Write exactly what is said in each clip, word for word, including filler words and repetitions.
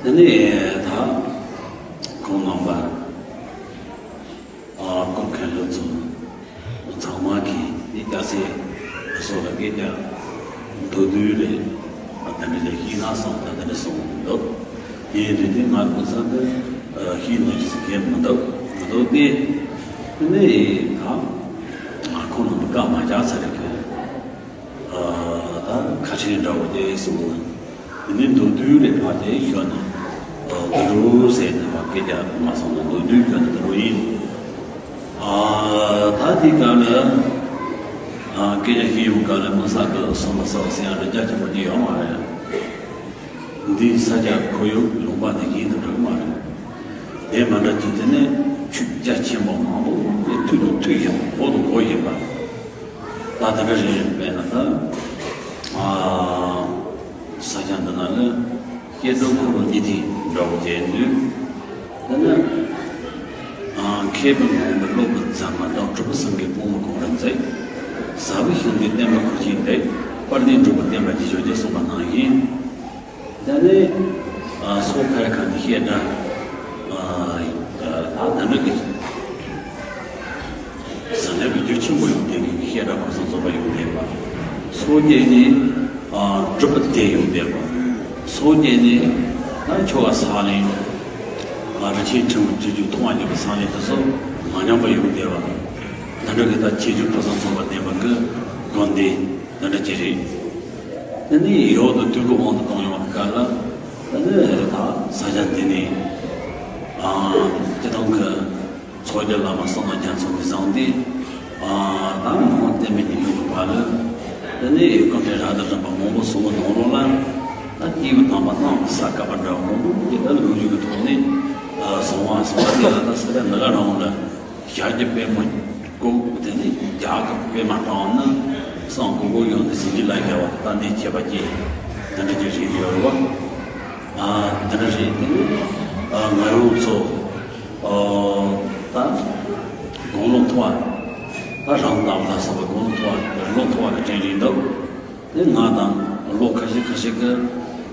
དེ་ནས་ད་ཁོང་རྣམ་པ། ཨ། སྐུ་མཁན་སློབ་ཚོ་ཚང་མ་གིས་འདི་སྐྱ་སེར་སོགས་ལ་སྐད་ཆ་མདོར་བསྡུས་རེད། ཨ། དེ་འདྲ་ལས་ཤེས་ན་བསམ། ད་དེ་འདྲ་གསུངས་འདུག་ཡིན་དུས་དེ་ང་ཁོ་ཚང་གི་ཤེས་ནོར་ཅི་ཟིག་གས་མི་འདུག་མི་འདུག་སྟེ། དེ་ནས་ད་ང་ཁོང་རྣམ་པ་བཀའ་མ་རྒྱག་ཚར་རེད་གི། ཨ། ད་ཁ་ཆེ་འདྲ་བོ་དེ་གསུངས། དེ་ནས་མདོར་བསྡུས་རེ་ཕར་དེ་ཞོན་ན། ཨ། དུ་རུ་ཟེར་ནས་ཕར་སྐད་ཆ་མ་སོང་ན་མདོར་བསྡུས་ཞོན་ན་དུ་རུ་ཡིན། ཨ། ད་དེ་ག་ལ། ཨ། སྐད་ཆ་ཤེས་ཡོང་ག་ལ་དམིགས་བསལ་གི་སོང་ལ་ས་བ་སེ་ཡང་རེ་རྒྱ་ཆེན་པོ་དེ་ཡོད་མ་རེད། འདིའི་ས་ཆ་ཁོར་ཡུག་ལུང་པ་ནི་ཡིན་དུ་འགྲོ་གི་མ་རེད། དེ་མ་འདྲ་དུས་དེ་ནས་ཆུ་རྒྱ་ཆེན་པོ་མང་པོ་དེ་མཐུད་དུ་མཐུད་བཞིན་འགོ་དུ་འགོ་བཞིན་པ། ད་དེ་འདྲ་རེད། དཔེར་ན་ད། ཨ། ས་ཆ་འདི་ན་ལ་སྐྱེ་འགྲོ་འཁོར་ལོ་སྐྱེ་མཐའི་འགྲོ་བ་ཅན་འདུས། དེ་ནས། ཨ། མཁས་པའི་ངོ་བོ་སློབ་པའི་ཟ་མ་དང་། གྲུབ་པའི་སེམས་ཀྱི་དཔུང་བ་གང་རུ་མཛད། ཟབ་པའི་ཤིང་རྟའི་བསྟན་པ་ཁུར་ཆེན་ཏེ། དཔལ་ལྡན་འབྲུག་པའི་བསྟན་པ་རྒྱས་ཤོག་ཅེས་གསུངས་པ་ནང་བཞིན། དེ་ནས། ཨ། སོ་ཕར་ཁ་ནས་བཤད་གྲྭ། ཨ། ད་དེ་འདྲ་གི་ཟེར་ནས་གི་རྒྱུ་ཆེན་པོ་ཡོང་བསྡད་མཁན་གྱི་བཤད་གྲྭ་ཁོ་ཚོ་འཛོམས་པ་ཡོང་བསྡད་པ། སོ་བརྒྱད་ནས། ཨ། གྲུབ་པ་དེ་ཡོང་བསྡད་པ། སོ་བརྒྱད་ནས་ད་ཆོ་ག་ས་ལེན། ཨ། རི་ཆེན་ཕྲེང་བ་བཅུ་བཅུ་མཐོང་བ་བརྒྱུད་པའི་ས་ལེན་དེ་ཚོ་མ་ཉམས་པ་ཡོང་བསྡད་པ། དེ་འདྲ་གི་ད་ཁྱད་ཆོས་ཕུན་སུམ་ཚོགས་པ་ལྡན་པ་གི་དགོན་སྡེ་དེ་འདྲ་ཅིག་རེད། དེ་ནས་ཡོད་དོ་དུས་ཀྱི་དབང་དུ་གཏོང་ཡོང་བའི་སྐབས་ལ། དེ་ནས་ད་ས་ཆ་འདི་ནས། ཨ། སྤྱིར་བཏང་གི་ཚོགས་བརྒྱུད་བླ་མ་གསང་སྔགས་རྒྱ་མཚོ་ནས་བཟུང་སྟེ། ཨ། ད་མི་མང་བསྟན་པའི་ཉི་འོད་ཀྱི་བར་ལ། དེ་ནས་སྐུ་ཕྲེང་རབ་དང་རིམ་པ་མང་པོ་སོང་བའི་ནང་ལོགས་ལ། ད་སྐྱེས་བུ་དམ་པ་རྣམས་ཀྱི་ས་བཀའ་པ་འདྲ་བ་མང་པོ་ཞིག་ད་ལོ་རྒྱུས་ཀྱི་ཐོག་ནས། ཨ། གསང་བ་གསང་བ་དེ་ལ་ད་ས་ཆ་འདི་ག་རང་ལ། ཞག་གི་པད་མ་བཀོད། དེ་ནས་རྒྱ་གི་པད་མ་བཀྲམ་ནས་སང་ཀོ་ཀོ་ཡོང་ནས་ཟིན་གྱི་ལ་རྒྱ་བ་ད་གནས་ཁྱད་པར་ཅན་དེ་འདྲ་ཅིག་རེད་ཡོད་རེད་བ། ཨ། དེ་འདྲ་རེད། དེ་ནས། ཨ། ང་རང་ཚོ། ཨ། ད་དགུང་ལོ་མཐོ་བ། ད་རང་དང་ལ་སོགས་པའི་དགུང་ལོ་མཐོ་བ་ལོ་མཐོ་བ་གི་དྲན་རེད་འདུག་དེ་ང་དང་ལོ་ཁ་ཤས་ཁ་ཤས་ཀྱི་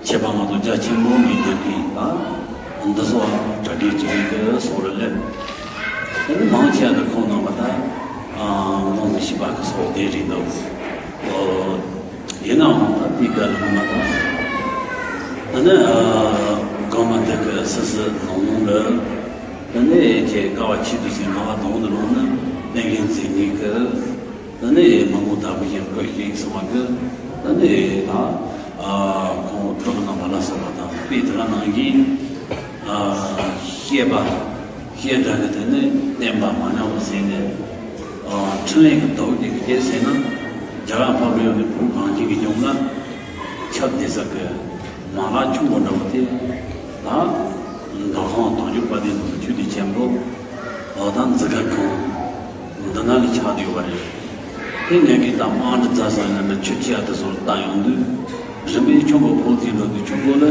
ཁྱད་པར་ང་ཚོ་རྒྱ་ཆེན་པོ་མི་འདུག་གི། ད་འདི་ཚོ་གྲ་སྒྲིག་བྱེད་མཁན་གྱི་སོགས་ལ་སླེབས། དེ་ནི་མང་ཆེ་བ་དེ་ཁོང་རྣམ་པ་ད། ཨ། ངོ་མི་ཤེས་པ་གི་སོགས་དེ་རེད་འདུག་ཨོ། ཡིན་ནའང་ད་དེའི་སྐབས་ལ་ངོ་མ་ད། ད་ནི། ཨ། གོང་མ་འདི་གི་སི་སི་ནང་ནང་ལ། ད་ནི་ཁྱེད་ཀ་བ་ཆེད་དུ་ཟིན་ང་བ་དོང་དུ་ལོང་ན་ལས་འགན་འཛིན་ནི་གི། ད་ནི་མ་མོ་ད་བུ་ཡང་བཀོད་ཤིང་སོང་བ་གི། ད་ནི་ད། ཨ། ཁོང་གྲོགས་རྣམ་པ་ལ་སོགས་པ་དང་དཔེ་དེ་ག་ནང་བཞིན། ཨ། བཤད་པ། བཤད་གྲྭ་གི་དེ་ནི་བསྟན་པ་མ་ཉམས་པ་ཟེར་ནས། ཨ། འཕྲིན་ལས་ཀྱི་རྡོ་རྗེ་གི་སྐད་ཟེར་ན། རྒྱ་གར་འཕགས་པའི་ཡུལ་ནས་བོད་གངས་ཅན་གྱི་ལྗོངས་ལ་ཁྱབ་བསྡད་ས་གི་མ་ལག་ཆུང་བོ་འདྲ་བོ་དེ། ད་མདོ་ཁམས་དོན་འཇུག་དཔལ་ལྡན་འབྲུག་པའི་ཆོས་སྡེ་ཆེན་པོ། ཨོ། ད་འཛི་སྒར་ཁང་འདི་ན་ལ་ཆགས་བསྡད་ཡོད་པ་རེད། དེ་ངས་གི་ད་དམངས་ཁྲི་རྫ་ས་ཡིན་ན་འདྲ་ཆུ་ཆེ་བ་དེ་ཚོར་བལྟ་ཡོང་དུས། རིམ་པས་ཁྱུང་པོ་ཕོག་ཐེངས་འགྲོ་དུས་ཁྱུང་པོ་ལ་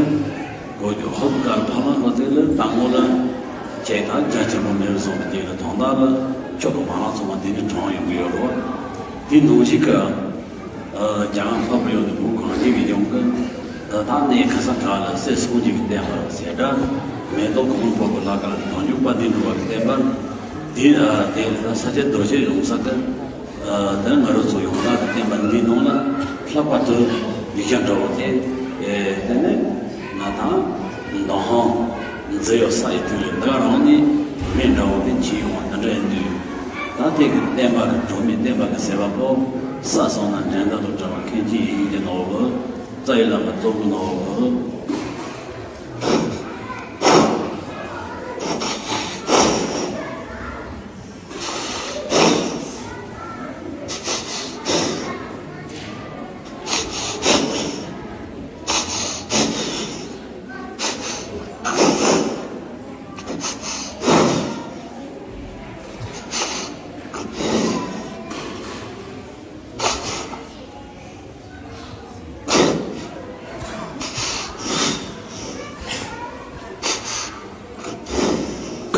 གོ་རྒྱུ་ཧོབ་དཀར་ཕ་ལང་གོ་ཚེ་ལ་དང་པོ་ལ་ཁྱེད་ད་རྒྱ་ཆེན་པོ་མེད་པ་སོང་བ་དེ་ལ་དོན་དག་ལ་ཆོ་ག་མ་ལག་ཚང་མ་འདི་ནས་དྲངས་ཡོང་གི་ཡོད་རེད་བ། དེ་ནང་བཞིན་གི། ཨ། རྒྱ་གར་འཕགས་པའི་ཡུལ་དུ་བོད་གངས་ཅན་གྱི་ལྗོངས་ཀྱི། ད་ལྟ་གནས་ག་ས་ག་ལ་སྲས་སངས་རྒྱས་ཀྱི་བསྟན་པ་ཟེར་འདྲ། མེ་ཏོག་གང་ཕོག་པའི་ལྷ་ཁང་ལ་དོན་འཇུག་དཔལ་ལྡན་འབྲུག་པ་གི་བསྟན་པ། དེ། ཨ། དེ་ལ་ས་སྐྱ་རྡོ་རྗེ་ཡོང་ས་གི། ཨ། དེ་ང་རང་ཚོ་ཡོངས་གྲགས་ཀྱི་བསྟན་པ་འདིའི་ནང་ལ་ལྷག་པར་དུ་ཡིག་ཆ་འདྲ་བོ་དེ། ཨེ། དེ་ནས་ང་དང་མདོ་ཁམས་འཛིན་ཡོད་ས་ཡི་དུས་ལས་འདི་ག་རང་ནས་མི་འདྲ་བོ་དེ་མཆིས་ཡོང་བ་འདི་འདྲ་ཡིན་དུས། ད་དེ་གི་བསྟན་པ་གི་སྒྲོན་མེ་བསྟན་པ་གི་ཟེར་བ་པོ། ས་སོང་ན་འགྲན་ཟླ་དང་བྲལ་བ་མཁན་ཆེན་ཡིན་གྱི་ནོ་བོ། རྩ་བའི་བླ་མ་གཙོ་བོ་ནོ་བོ།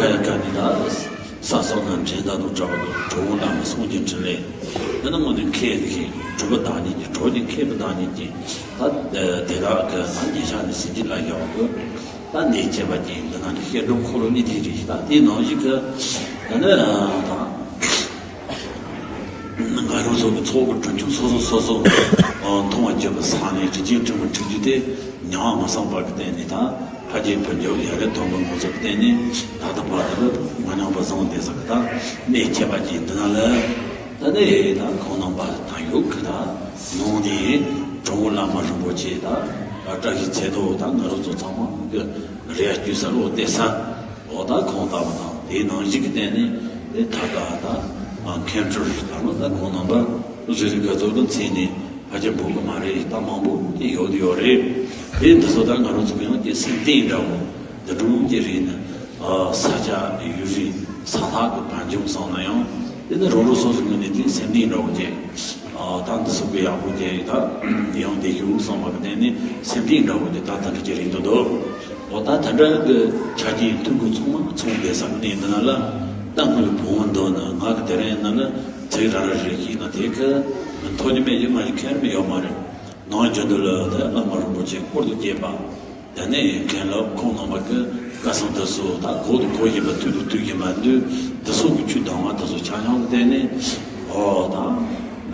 ཁ་ཡ་ཁ་ནི་ད་ས་སོགས་ཀྱང་འདྲེན་དང་དུ་གྲགས་པ་དང་གྲོགས་བོ་བླ་མ་སངས་རྒྱས་འཕྲིན་ལས། འདི་ནི་དངོས་གནས་མཁས་ནི་ཤིང་གྲུབ་པ་བདག་ཉིད་ཀྱི་གྲོགས་ཀྱི་མཁས་པ་བདག་ཉིད་ཀྱི་ད་དེ་དག་གི་ད་ཉེ་ཆར་ནས་ཟིན་གྱི་ལ་ཡག་གི། ད་གནས་ཁྱད་པར་ཅན་འདི་ན་འདི་བཤད་སྒྲུབ་འཁོར་ལོ་གཉིས་དེ་རེད། ད་དེའི་ནང་བཞིན་གྱི་ད་ནི་ད་ང་རང་ཚོ་གི་ཚོགས་ཀྱི་གྲོན་ཆུང་སོ་སོ་སོ་སོ་མཐོང་བ་བརྒྱུད་པའི་ས་ནས་དྲིན་ཅན་ཕྲུ་གུ་ཁྲིད་རྒྱུ་དེ་ཉམས་མ་སངས་པ་གི་སྟེང་ནས། ད་ཕ་རྒྱལ་བུ་འཇོག་ཡ་རེ་དོན་པོ་ངོ་ཚ་གི་སྟེང་ནས་ད་ལྟ་བར་དུ་མ་ཉམས་པ་བཟང་བསྡད་ས་གི་ད་གནས་ཁྱད་པར་ཅན་འདི་ན་ལ། ད་ནི་ད་ཁོང་རྣམ་པ་ད་ཡོད་གི། ད་ནང་ནས་དྲུང་བླ་མ་རིན་པོ་ཆེ་ད་བཀྲ་ཤིས་ཚེ་རྡོར་ད་ང་རང་ཚོ་ཚང་མ་གི་རེ་བ་བཅོལ་ས་བློ་གཏད་ས། འོ་ད་ཁོང་ལྟ་བུ་དང་དེའི་ནང་བཞིན་གྱི་སྟེང་ནས་དེ་ད་ལྟ་ད་མཁན་སྤྲུལ་ལྟ་བུ་ད་ཁོང་རྣམ་པ་རེ་རེ་ག་ཚོད་ཀྱི་མཚན་ནས་ཕལ་ཆེར་འབོད་གི་མ་རེད། ད་མང་པོ་དེ་ཡོད་དེ་ཡོད་རེད། དེ་འདི་ཚོ་ད་ང་རང་ཚོ་གི་ཡང་དེ་སེམས་གཏིང་འདྲ་བོ། འདི་འདྲ་བོ་ཅིག་རེད་ན། ཨ། ས་ཆ་ཡུལ་རིས་ས་ཐག་གི་བར་འཇོམས་སོང་ན་ཡང་། དེ་ནི་རང་རང་སོ་སོའི་ངོས་ནས་དེ་སེམས་གཏིང་འདྲ་བོ་ཅིག་ཨ། ད་འདི་ཚོ་གི་ཡག་པོ་ཅིག་ད་ཡང་བསྡད་ཤོག་བསམ་པ་གི་སྟེང་ནས་སེམས་གཏིང་འདྲ་བོ་དེ་ད་ད་འདྲ་ཅིག་རེད་འདུག་དོ། འོ་ད་ད་འདྲ་གི་ཆ་རྐྱེན་མཐུན་པོ་ཚང་མ་ཚང་བསྡད་ས་གི་གནས་འདི་ན་ལ། ད་ངོས་ལ་བུང་བ་འདོན་ན་ང་གི་དེ་རིང་ཡིན་ན་ལ་ཚིག་ར་ར་རེ་ཤེས་ན་དེ་གི་མཐོ་རྒྱུ་མེད་རྒྱུ་ང་ཡི་ཁེར་མི་ཡོད་མ་རེད། ནང་རྒྱུན་དུ་ལ་ད་བླ་མ་རིན་པོ་ཆེ་སྐོར་དུ་སྐྱེས་པ། དེ་ནས་མཁན་སློབ་ཁོང་རྣམ་པ་གི་བཀའ་གསུང་དེ་ཚོ་ད་གོ་དང་གོ་བཞིན་པ་ཐོས་དང་ཐོས་བཞིན་པ་འདུག་དེ་ཚོ་གི་ཆོས་གདམས་ངག་དེ་ཚོ་ཆ་སྙོམས་ཀྱི་སྟེང་ནས། ཨོ་ད་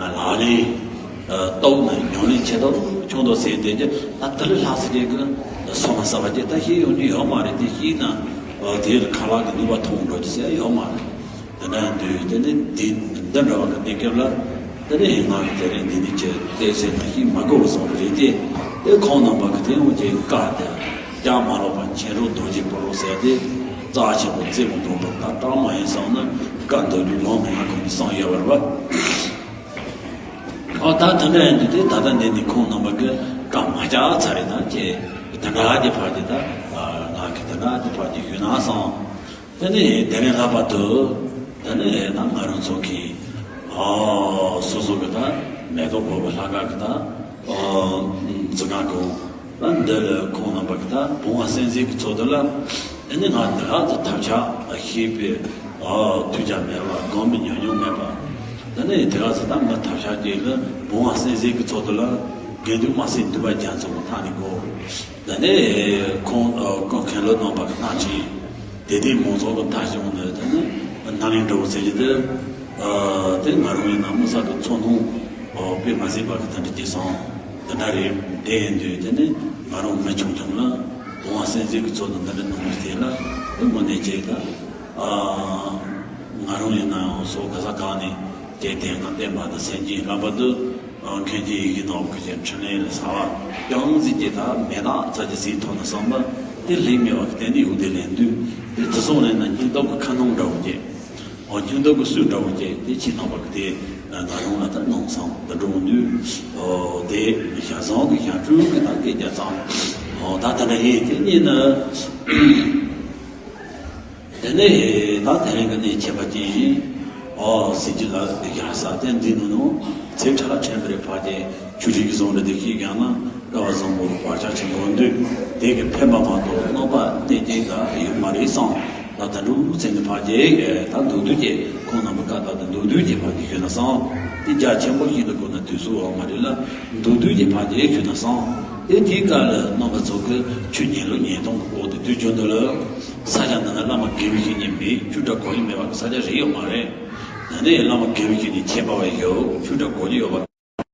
ང་ལག་ལེན་རྟོགས་ནས་ཉམས་ལེན་བྱེད་ཐུབ་ཆུང་དུ་ཟེར་དེ་གི་ད་དེ་ལས་ལྷག་ས་དེ་གི་སོ་མ་ས་བ་དེ་ད་ཤེས་ཡོང་རྒྱུ་ཡོད་མ་རེད། དེ་ཤེས་ན་ཨོ་དེ་ལ་ཁ་ལག་གི་ནུས་པ་ཐོན་འགྲོ་རྒྱུ་ཟེར་ཡོད་མ་རེད། དེ་འདྲ་འདུག་དེ་ནི་འདི་འདི་འདྲ་བ་གི་གནས་སྐབས་ལ། དེ་ནི་ང་གི་དེ་རིང་འདི་ནི་ཅི་བལྟས་ཟེར་ན་ཤེས་མ་དགོས་པ་བཟོ་གི་རེད་དེ། དེ་ཁོང་རྣམ་པ་གི་དེ་འོང་གི་བཀའ་དེ་ཀྱང་མ་ལོག་པ་མཁྱེན་རབ་རྡོ་རྗེ་སྤུ་རོ་ཟེར་དེ་རྩ་ཆེན་པོ་རྩེ་མོ་འགྲོ་འགྲོ་ད་གྲངས་མ་ཡིན་བསམ་ན་བཀའ་འདོད་རྒྱུ་ལོང་མི་ང་ཁོང་གི་སང་ཡོད་བར་བ། ཨོ་ད་དེ་འདྲ་ཡིན་དུས་དེ་ད་ལྟ་འདི་ནི་ཁོང་རྣམ་པ་གི་བཀའ་མ་བཅག་ཚར་རེད། ད་ཅེ་དེ་འདྲ་གི་ཕར་དེ་ད་ང་གི་དེ་འདྲ་དེ་ཕར་དེ་ཡོད་ན་བསམ། དེ་ནས་དེ་ནས་ལྷག་པར་དུ་དེ་ནས་ད་ང་རང་ཚོ་གི་ཨ་སོ་སོ་གི་ད་མེ་ཏོག་ཕོར་པ་ལྷ་ཁང་གི་ད་ཨ་འཛིན་ཁང་གོང་ད་འདི་ལ་ཁོང་རྣམ་པ་གི་ད་བུང་བ་སེམས་ཅན་གི་ཚོགས་འདུ་ལ། དེ་ནས་ང་འདི་ལ་ད་ཐབས་ཆག་ཤེས་པའི་ཨ་ཐུགས་རྒྱ་མེད་པ་སྒོམ་པའི་ཉམས་མྱོང་མེད་པ། དེ་ནས་དེ་ག་ཚོད་ད་ང་ཐབས་ཆག་ཅིག་ལ་བུང་བ་སེམས་ཅན་གི་ཚོགས་འདུ་ལ་དགེ་འདུན་དམག་སེར་འདུས་པ་རྒྱ་མཚོ་གི་ཐག་ནས་གོ། དེ་ནས་ཁོང་ཨ་ཁོང་མཁན་སློབ་རྣམ་པ་གི་རྣམ་ཅན། དེ་དེའི་མང་ཚོགས་ཀྱི་མཐའ་བཞི་བོ་ནི་དེ་ནི་སྣ་ལེན་འདྲ་བོ་ཟེར་གྱི་འདུག་ཨ་དེ་ང་རང་ཡིན་ན་དམིགས་བསལ་གྱི་ཚོར་སྣང་ཨོ་དཔེ་མ་སྲིད་པ་གི་དེ་འདྲ་སྐྱེས་སོང་། དེ་འདྲ་རེད། དེ་ཡིན་དུས་དེ་ནི་ང་རང་མི་ཆུང་ཆུང་ལ་དུང་བ་སེམས་ཅན་གྱི་ཚོགས་འདུ་འདི་འདྲ་གནང་བའི་དེ་ལ་དེ་དངོས་གནས་བྱས་ད་ཨ་ང་རང་ཡིན་ན་སོ་ག་ས་གང་ནས་དེ་དེ་ང་བསྟན་པ་དང་སེམས་ཅན་ལྷག་པར་དུ། མཁན་ཆེན་ཡི་གེ་ནོར་བུ་ཀྱི་འཕྲིན་ལས་ལ་ས་བ་ཀྱང་གཟིགས་ཀྱི་ད་མེ་སྟག་ཚ་གྱི་གཟིགས་ཐོག་ན་བསམ་པ་དེ་ལྷད་མེད་པ་གི་རྟེན་འདི་ཡོད་དེ་ལེན་དུས་དེ་དེ་སོང་ནས་ན་སྙིང་སྟོབས་ཀྱི་ཁ་ནང་འདྲ་བོ་བྱས། ཨོ་སྙིང་སྟོབས་ཀྱི་སུས་འདྲ་བོ་བྱས་དེ་ཕྱི་ནང་བར་གི་དེ་ང་རང་ལ་ད་ནང་སང་དུ་འགྲོ་དུས་ཨོ་དེ་ཞག་བཟང་གི་ཞག་དྲུག་གི་ད་སྐད་རྒྱག་ཙང་ཨོ་ད་དེ་འདྲ་ཡིན། དེ་གཉིས་ནི། དེ་ནས་ད་དེ་རིང་གི་གནས་ཁྱད་པར་ཅན་ཡིན། ཨོ་ཟེར་གྱི་ལ་ཡ་ས་དེ་འདི་ནི་ནོ་ཚེ་ཕྲ་ཕྲན་པ་རེ་ཕ་དེ་ཆུ་རིགས་ཀྱི་བཟང་རེ་དེ་ཤེས་ཀྱང་ན་སྐལ་བ་བཟང་པོ་བག་ཆགས་ཆེན་པོ་འདུས་དེ་གི་ཕན་པ་མ་གཏོགས་རྣམ་པ་གནས་ཅན་དག་ཡོད་མ་རེད་བསམ། ད་ད་འགྲུབ་ཚེ་ནི་ཕ་དེ་ད་མདོར་བསྡུས་ཀྱི་ཁོང་རྣམ་པ་བཀའ་ལྟར་དུ་མདོར་བསྡུས་ཀྱི་ཕ་དེ་ཞུས་ན་བསམ། དེ་རྒྱ་ཆེན་པོ་ཞིག་ཏུ་དགོས་ན་དུས་སུ་འོང་མ་རེད་ལ་མདོར་བསྡུས་ཀྱི་ཕ་དེ་ཞུས་ན་བསམ། དེ་དེའི་སྐབས་ལ་རྣམ་པ་ཚོ་གི་ཆོས་ཉན་ལུགས་ཉན་སྟངས་ཀྱི་སྐོར་དུ་དུས་རྒྱུན་དུ་ལ། ས་ཆ་འདི་ན་བླ་མ་དགེ་བའི་བཤེས་གཉེན་མེད་ཆོས་གྲྭ་གོ་ཡི་མེད་པ་གི་ས་ཆ་རེ་ཡོད་མ་རེད། ད་ནི་བླ་མ་དགེ་བའི་བཤེས་གཉེན་ཁྱད་པར་བ་ཡོད་ཆོས་གྲྭ་གོ་ཡི་ཡོད་པ།